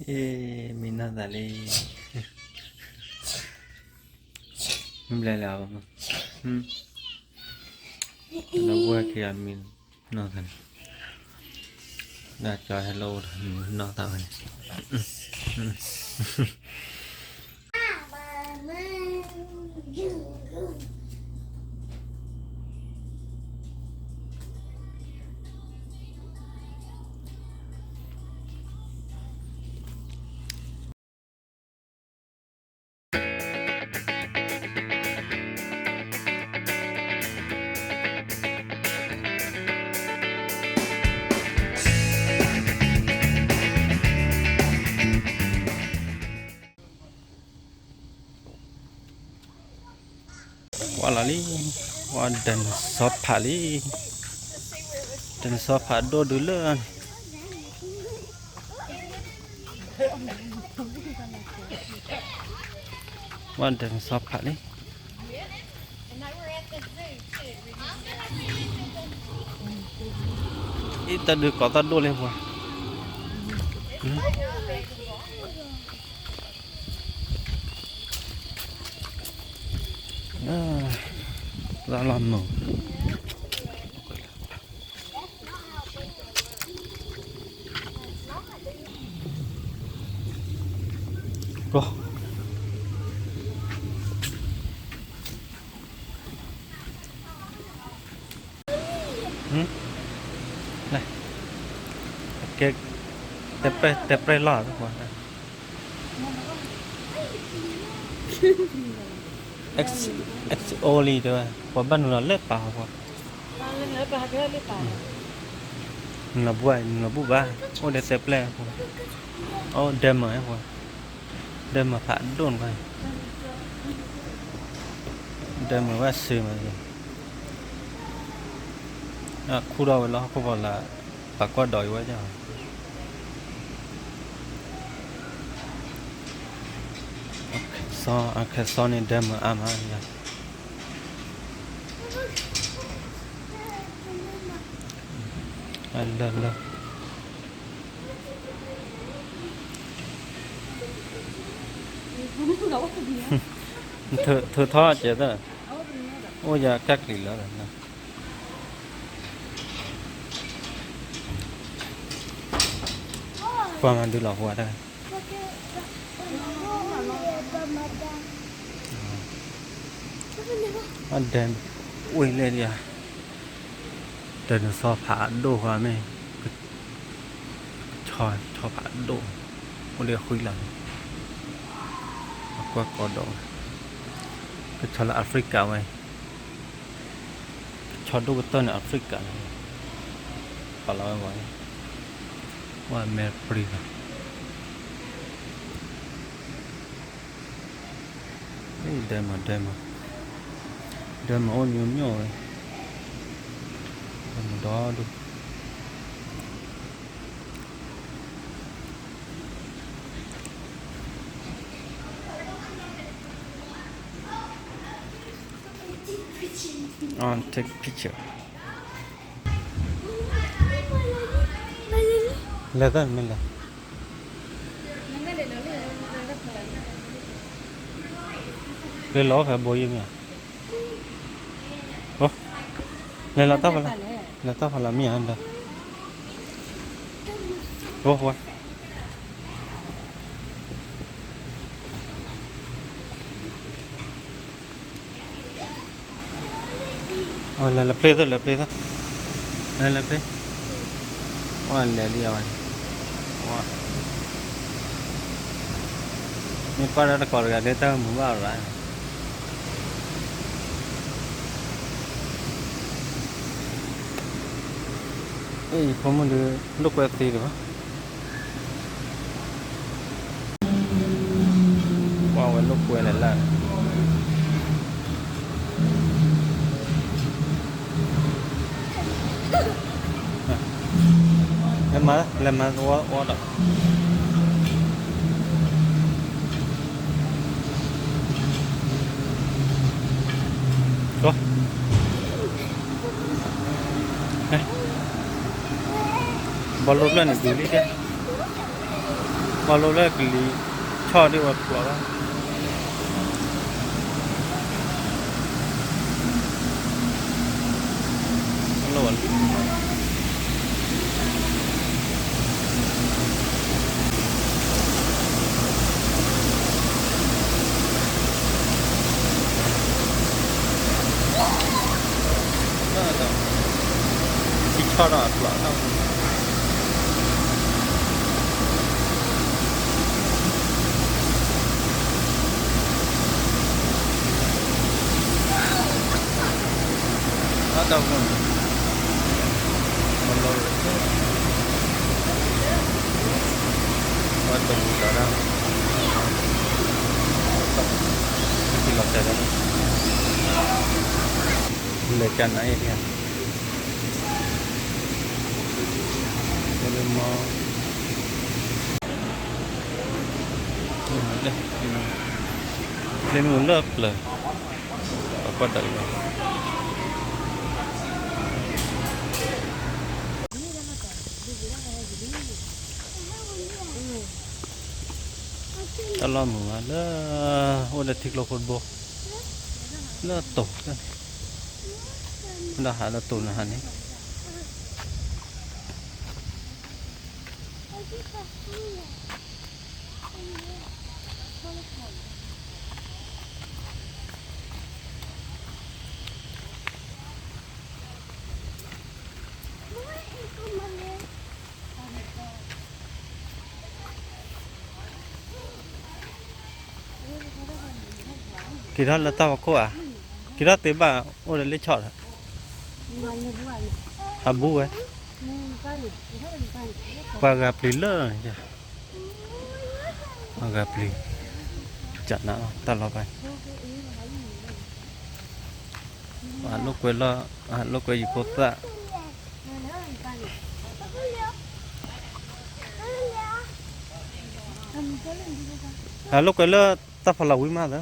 အ့ မံနီၢ်သးလံ, မ့ၢ်ဘျဲလဲၣ်အီၤ, ဒီပုၢ်ဝဲၢ်ခံဂၤမံနီၢ်သးန့ၣ်, ဒၣ်ကၠီဟဲလိၣ်ဒီးမံနီၢ်သးဝဲန့ၣ် ဝါလီၤလံ, ဝါဒဲနစီဖးလံ, ဒဲနစီဖးဒိၣ်ဒုးလၢန့ၣ်, ဝါဒဲနစီဖးလံ, အံၤတၢ်ဒုးကိးတၢ်ဒိၣ်လံပှၤ, တၢ်လီၤမုာ် ကဲ, တဲပြဲၢ်လီၤသပှၢ်, X O လံတဲဝဲ, ပှၤဘၣ်နုာ်လီၤလၢပာ်ဟီပှၤ, နလီၤဘူၣ်ဘၣ်, နလီၤဘူၣ်ဘၣ်, အိၣ်ဒီးတဲပြဲၢ်, အိၣ်ဒဲမုာ်ပှၤ, ဒဲမုာ်ဖးဒိၣ်န့ၣ်, ဒဲမုာ်ဝဲစ့မး, ခူၣ်ထီၣ်ဝဲလၢဟီၣ်ခိၣ်ဖီလာ်, ပာ်ကွၢ်ဒီးအံၤဝဲဒၣ်, စီၤ, အခဲစီၤန့ၣ် ဒဲမုာ်အါမးယၤ, လၢလၢ ထုးထီၣ်ကဲသၢ, အိၣ်ယၤကၢ်ကလံၤလၢ, ပှၤမၤဒုးလီၤပှၤတၢ်, အဒဲ, ဝ့ၢ်လဲၣ်ဒံးဧါ, ဒဲနစီဖးဒိၣ်ဃီမ့ၢ်, ကဆီ, ဆီဖးဒိၣ်, အိၣ်လၢဃံလၤန့ၣ်, အကွၢ်ကီဒီး, ကဆီလၢ Africa ဝဲ, ကဆီဒိၣ်ကတၢၢ်န့ၣ် Africa န့ၣ်, ပာ်လီၤဝဲဝဲ, ဝဲမဲာ်ပြံလီၤ. ဒဲမုာ်, ဒဲမုာ်, ဒဲမုာ်အိၣ်မျိုးမျိုးဝဲ, ဒဲမုာ်ဒီဒူၣ်. Take picture. လဲၤသၢမ့ၢ်လဲၤ, လဲၤလီၤဖဲဘိယံၤမ့ၢ်ဧါ, လဲၤလီၤတၢ်ဖးလီၤ, လဲၤတၢ်ဖးလီၤမ့ၢ်ဧါဒီး, အိၣ်ဝဲ လဲၤလၢပျ့ၤသၢ, လဲၤပျ့ၤသၢ, လဲၤလၢပျ့ၤ, ဝဲလဲၤလံဝဲ, မ့ၢ်ကွၢ်ဒီးတကိးတဂၤဒ်တၢ်မုာ်ဘၣ်ရၤ, အ့ၣ် ယဖိမုၣ်ဒုး လိာ်ကွဲသ့ဒံးဘၣ်. ပှၤဝဲလိာ်ကွဲလဲၣ်လၢ်, လဲၤမၤ, လဲၤမၤသဝီအီၤဒီး ဘီလိဖျၢၣ်န့ၣ် ဒုးလံကဲ, ပှၤလိလၢကလံၤဆီၣ်ဒ်ဝဲပျီလီၤ. ထံဆီၣ်ထီၣ်အပျီတၢ်မူ တၢ်မူ မလီၤ ဝဲတမူဒီးဒၣ် လီၤတဲာ်ဒၣ် လဲၤကနၤအံၤ မ လၢပျၢၤ ပကွၢ်တၢ်လီၤ တၢ်လီၢ်မုာ်မးလၢ အိၣ်ဒီးထံကျိဖိတဘိ လၢတိၤ လၢဟးလၢတိၤနဟးန့ၣ် က့ၤထီၣ်လၢတၢ်ဖီခိၣ်ဧါ, က့ၤထီၣ်သ့ဘၣ် အိၣ်ဒီးလ့ၣ်ဆီၣ်ဒီး ဟးဘူဝဲ, ပှၤဂၤပျံၤလၢာ်, ပှၤဂၤပျံၤ, ကနၣ်တၢ်လီၤပၢ်, လိာ်ကွဲလီၤ, လိာ်ကွဲယံၤဖိသၣ် လိာ်ကွဲလၢတၢ်ဖီလာ်ဝံၤမးသၢ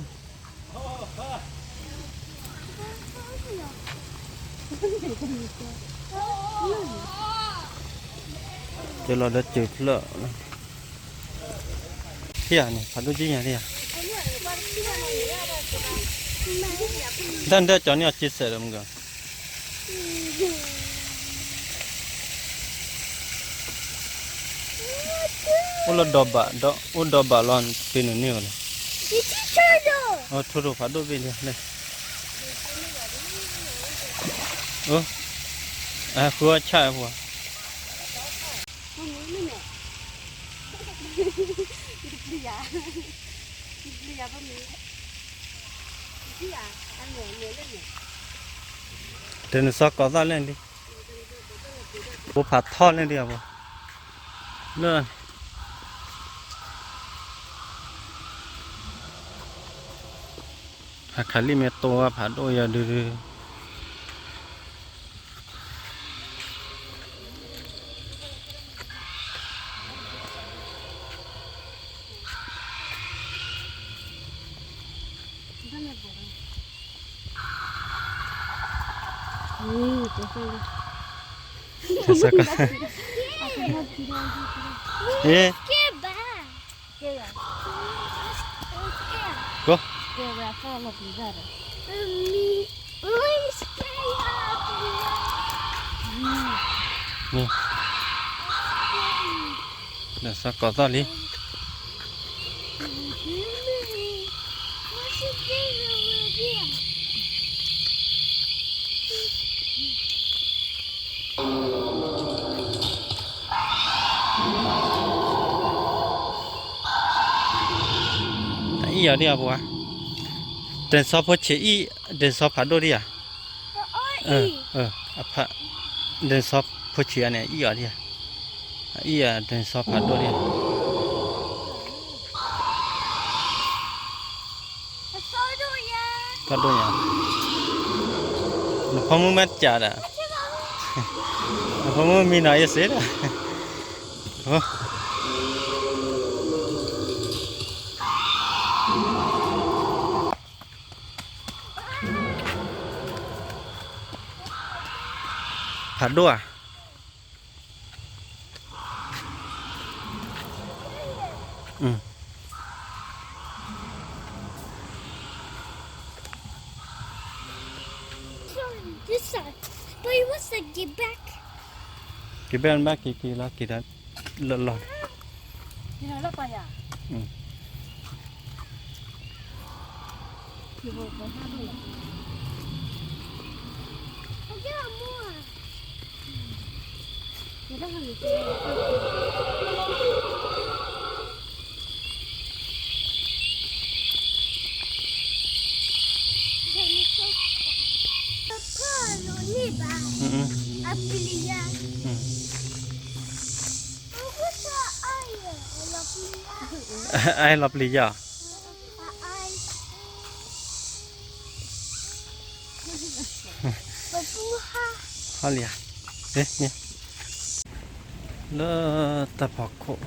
ကလီၤဒီးစၢၤဖျၢၣ်, ထံၣ်ဧါန့ၣ် ဖးဒိၣ်ကံၢ်ညါထံၣ်ဧါ, တၢ်ဒၢကၠီန့ၢ်အီၤက့စဲးဒီးမုၢ်ဂၤ အိၣ်လၢဒီဘး, အိၣ်ဒီဘးလီၤ ပ့ၤနုာ်န့ၢ်ဝဲလီၤ, ထိၣ်ဒိၣ်ဖးဒိၣ်ဘ့ၣ်လံ, ဃုအီၣ်ဆၣ်အပှၤ တနစီကိးသၣ်လဲၣ်လံ, ဘိဖးထီၣ်လဲၣ်ဒံးအပှၤ, လၢ ဟးခးလံာ်မ့ၢ်တိဝဲဖးဒိၣ်ယၤဒုး အ့ ကိ ဒီးစီကိးသီၣ်လံ, အအံၣ်အီၤဒံးအပှၤ, ဒဲစီဖိဆံးအံၣ်, ဒဲစီဖးဒိၣ်ဒံးဧါ, ဒဲစီဖိဆံးအန့ၣ် အအံၣ်အီၤဒံးဧါ, အအံၣ်အဒဲစီဖးဒိၣ်ဒံးဧါ, ဖးဒိၣ်ညါ, နဖိမုၣ်မ့ၢ်တကးဒီး, နဖိမုၣ်မံနီၤယစ့ဒီး, ဖးဒိၣ်ဧါ. This side. But he wants to get back. က့ၤဘၣ်ဘၣ်က့ၤက့ၤလီၤ က့ၤဒီးလၢလီၢ် I'll get more. Papa, no, ni ba. Mm-mm. Aprilia. Mm. Ang gusto ay, aprilia. Ay, aprilia. Ay. ဟီလံဧါ, လၢတၢ်ဖီခိၣ်,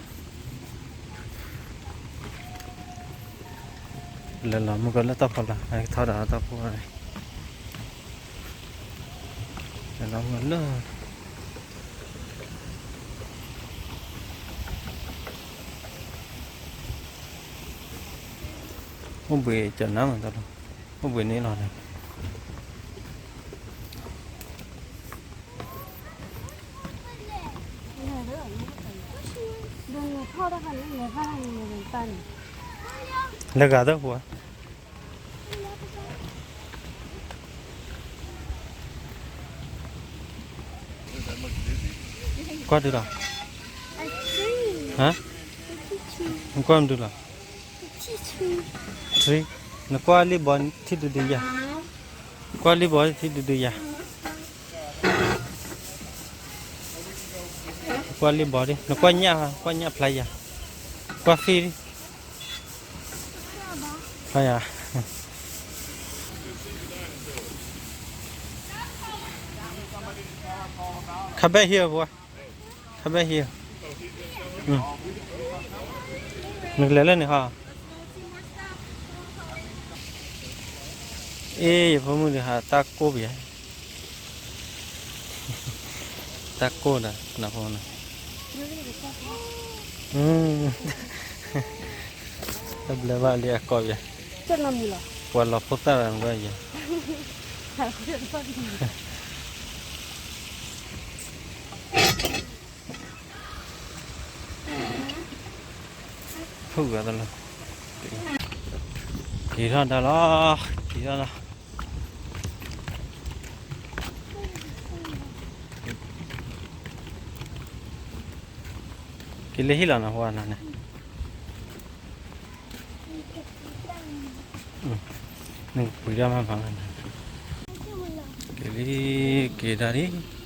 လဲၤလီၤမုၢ်ကီၢ်လၢတၢ်ဖီလာ် ထီဒါတၢ်ဖီလာ်, လဲၤလီၤမုၢ်လၢ အိၣ်ဘှံးကနါမးတၢ်လီၤ, အိၣ်ဘှံးန့ၣ်လီၤန့ၣ်, လဲၤဂၤသၢပူၤဧါ, ကွၢ်ဒုလီၤ, ဟါ, နကွၢ်မနုၤလီၤ. နကွၢ်လံဘီထံဒုဒုယၤ, ကွၢ်လံဘီထံဒုဒုယၤ, ကွၢ်လံဘီဒံး နကွၢ်ညၣ်, ကွၢ်ညၣ်ဖျါယၤ, ကွၢ်သ့ၣ်ဒံး, ဖျါယၤ, ခါဘဲဟံၣ်အပူၤ, ခါဘဲဟံၣ်, နကလဲၤလၢန့ၣ်ဟီ, အ့ ယဖိမုၣ်ဒုးဟးတၢ်ကိၢ်ပယါ, တၢ်ကိၢ်ဒီးနဖိန, တဘျဲဘၣ်လံအကိးပယါ, ပှၤလီၤဖိသၣ်ဒီးနကွၢ်ယၤ ဖုၣ်ဂၤတလီၤ, က့ၤထီၣ်တၢ်လီၤ, က့ၤထီၣ်လီၤ, က့ၤလၢဟံၣ်လီၤနဟိနၤန့ၣ်, နကပှ့ၤဒၣ်မးမး, က့ၤလံ, က့ၤဒၣ်လံ.